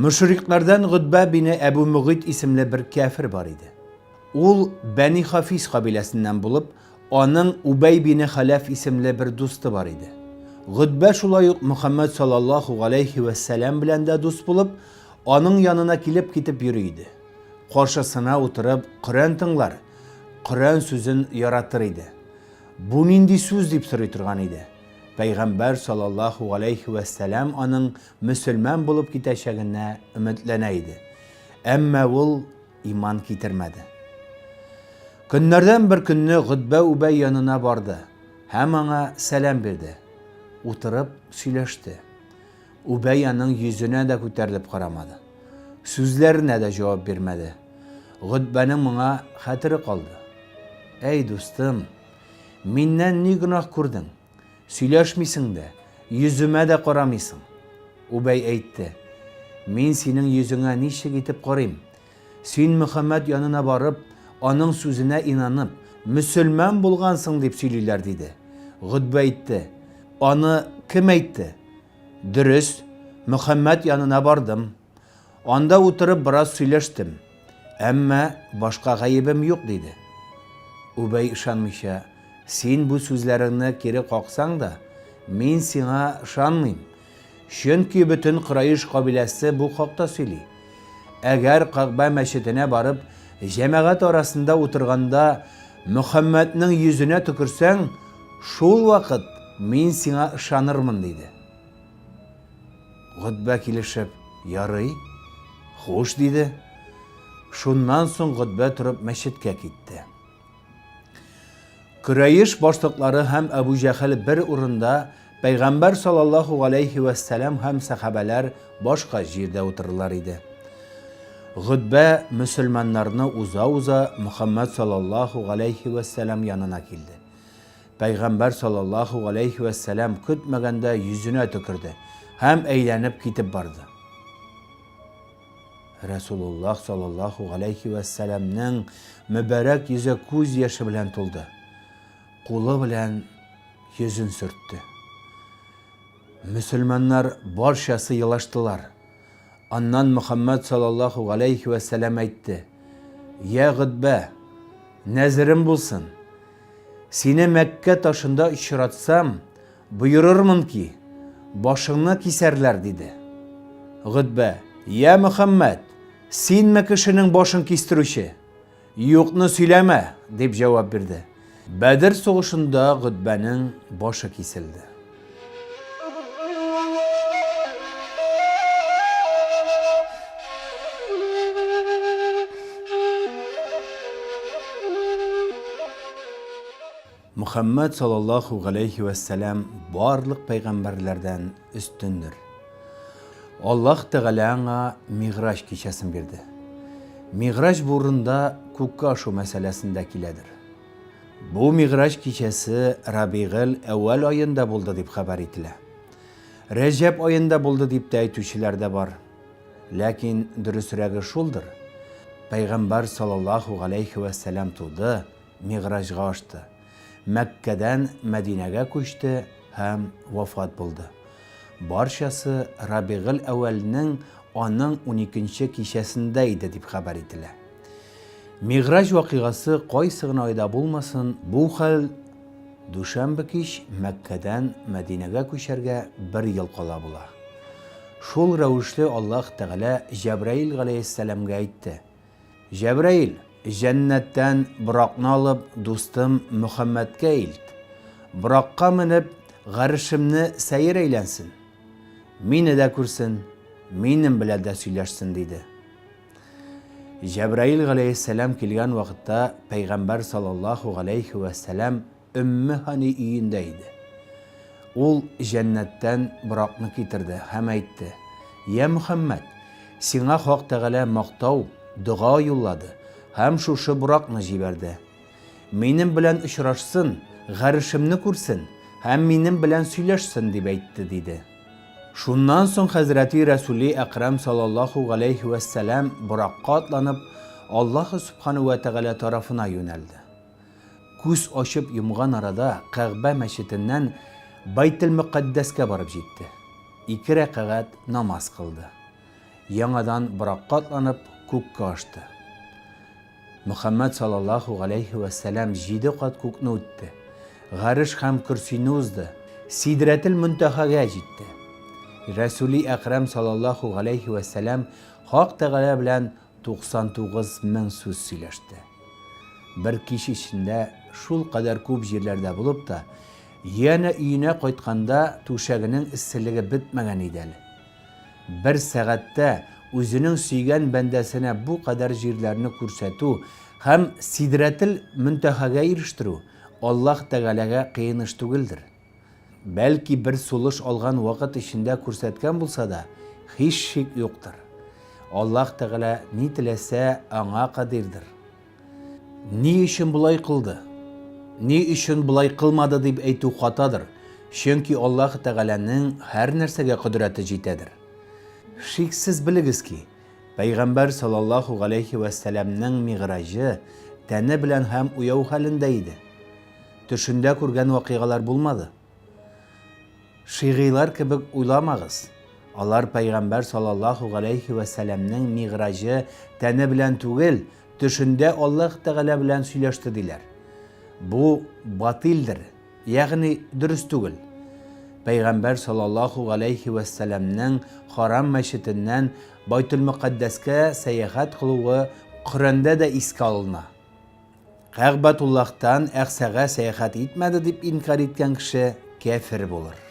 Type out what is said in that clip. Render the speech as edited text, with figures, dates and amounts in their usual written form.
Мөшрикләрдән Готбә бине Әбү Мөгыйт исемле бер кяфер бар иде. Ул Бәни Хафиз кабиләсеннән булып, аның Үбәй бине Хәләф исемле бер дусты бар иде. Готбә шулай ук Мөхәммәд саллаллаһу галәйһи вә сәлам белән дә дус булып, аның янына килеп-китеп йөри иде. Каршысына утырып, Коръән тыңлар, Коръән сүзен яратыр иде. Бу нинди сүз дип сорый торган иде. Пәйгамбәр саллаллаһу галәйһи вә сәлам аның мөселман булып китәчәгенә өметләнә иде. Әмма ул иман китермәде. Көннәрдән бер көнне Готбә Үбәй янына барды һәм аңа сәлам бирде. Утырып сөйләште. Үбәй аның йөзенә дә күтәрелеп карамады. Сүзләренә дә җавап бирмәде. Готбәнең моңа хәтере калды. Әй, дустым, миннән ни гөнаһ күрдең? Сөйләшмисең дә, йөземә дә карамыйсың. Үбәй әйтте, Мин синең йөзеңә ничек итеп карыйм? Син Мөхәммәд янына барып, аның сүзенә инанып, мөселман булгансың дип сөйлиләр, диде. Готбә әйтте, Аны кем әйтте? Дөрес, Мөхәммәд янына бардым. Анда утырып бераз сөйләштем. Әмма башка гаебем юк, диде. Үбәй ышанмыйча, Син бу сүзләреңне кире каксаң да, мин сиңа ышанмыйм. Чөнки бөтен Кораиш кабиләсе бу хакта сөйли. Әгәр Кәгъбә мәчетенә барып, җәмәгать арасында утырганда Мөхәммәднең йөзенә төкерсәң, шул вакыт мин сиңа ышанырмын, диде. Готбә килешеп, Ярый, хуш, диде. Шуннан соң Готбә торып мәчеткә китте. Көрәеш башлыклары һәм Әбу Җәһел бер урында, Пәйгамбәр саллаллаһу галәйһи вә сәлам һәм сәхабәләр башка җирдә утырырлар иде. Готбә мөселманнарны уза-уза Мөхәммәд саллаллаһу галәйһи вә сәлам янына килде. Пәйгамбәр саллаллаһу галәйһи вә сәлам көтмәгәндә йөзенә төкерде һәм әйләнеп китеп барды. Рәсулуллаһ саллаллаһу галәйһи вә сәламнең мөбарәк йөзе күз яше белән тулды. Кулы белән йөзен сөртте. Мөселманнар барчасы елаштылар. Аннан Мөхәммәд саллаллаһу галәйһи вә сәлам әйтте: "Йә Готбә, нәзерем булсын. Сине Мәккә ташында очратсам, боерырмын ки, башыңны кисәрләр, диде. Готбә, Я Мөхәммәд, синме кешенең башын кистерүче? Юкны сөйләмә, дип җавап бирде. Бәдер сугышында Готбәнең башы киселде. Мөхәммәд саллаллаһу галәйһи вә сәлам барлык пәйгамбәрләрдән өстендер. Аллаһ Тәгалә аңа Мигъраҗ кичәсен бирде. Мигъраҗ бу урында күккә ашу мәсьәләсендә киләдер. Бу Мигъраҗ кичәсе Рабигел әүвәл аенда булды дип хәбәр ителә. Рәҗәб аенда булды дип тә әйтүчеләр дә бар. Ләкин дөресрәге шулдыр, Пәйгамбәр саллаллаһу галәйһи вә сәлам туды, Мигъраҗга ашты, Мәккәдән Мәдинәгә күчте һәм вафат булды. Барчасы Рабигел әүвәлнең аның уникенче кичәсендә иде дип хәбәр ителә. Мигъраҗ вакыйгасы кайсы гына айда булмасын, бу хәл дүшәмбе кич Мәккәдән Мәдинәгә күчәргә бер ел кала була. Шул рәвешле Аллаһ Тәгалә Җәбраил галәйһиссәламгә әйтте, Җәбраил, җәннәттән Боракны алып, дустым Мөхәммәдкә илт. Боракка менеп, гарешемне сәер әйләнсен. Мине дә күрсен, минем белән дә сөйләшсен, диде. Җәбраил галәйһиссәлам килгән вакытта пәйгамбәр саллаллаһу галәйһи вә сәлам Өмме Һани өендә иде. Ул җәннәттән Боракны китерде һәм әйтте, Йә Мөхәммәд, сиңа Хак Тәгалә мактау, дога юллады һәм шушы Боракны җибәрде. Минем белән очрашсын, гарешемне күрсен һәм минем белән сөйләшсен, дип әйтте, диде. Шуннан соң хәзрәти Рәсүли Әкрәм саллаллаһу галәйһи вәссәлам Боракка атланып, Аллаһы Сүбхәнү вә Тәгалә тарафына юнәлде. Күз ачып йомган арада Кәгъбә мәчетеннән Бәйтел-Мөкаддәскә барып җитте. Ике рәкәгать намаз кылды. яңадан Боракка атланып, күккә ашты. Мөхәммәд саллаллаһу галәйһи вә сәлам җиде кат күкне үтте, Гареш һәм Көрсине узды, Сидрәтел Мөнтәһәгә җитте. Рәсүли Әкрәм саллаллаһу галәйһи вә сәлам Хак Тәгалә белән 99 мең сүз сөйләште. Бер кич эчендә шулкадәр күп җирләрдә булып та, янә өенә кайтканда түшәгенең эсселеге бетмәгән иде әле. Бер сәгатьтә үзенең сөйгән бәндәсенә бу кадәр җирләрне күрсәтү һәм Сидрәтел Мөнтәһәгә ирештерү Аллаһ Тәгаләгә кыен эш түгелдер. Бәлки бер сулыш алган вакыт эчендә күрсәткән булса да, һич шик юктыр. Аллаһ Тәгалә ни теләсә, аңа кадирдер. Ни өчен болай кылды? Ни өчен болай кылмады дип әйтү хатадыр, чөнки Аллаһ Тәгаләнең һәр нәрсәгә кодрәте җитәдер. Шиксез белегез ки, Пәйгамбәр саллаллаһу галәйһи вә сәламнең мигъраҗы тәне белән һәм уяу хәлендә иде. Төшендә күргән вакыйгалар булмады. Шигыйлар кебек уйламагыз. Алар пәйгамбәр саллаллаһу галәйһи вә сәламнең мигъраҗы тәне белән түгел, төшендә Аллаһ Тәгалә белән сөйләште диләр. Бу батилдер, ягъни дөрес түгел. Пәйгамбәр саллаллаһу галәйһи вә сәламнең Харам мәчетеннән Байтел-Мөкаддәскә сәяхәт кылуы Коръәндә дә искә алына. Кәгъбәтуллаһтан Әкъсага сәяхәт итмәде дип инкарь иткән кеше кяфер булыр.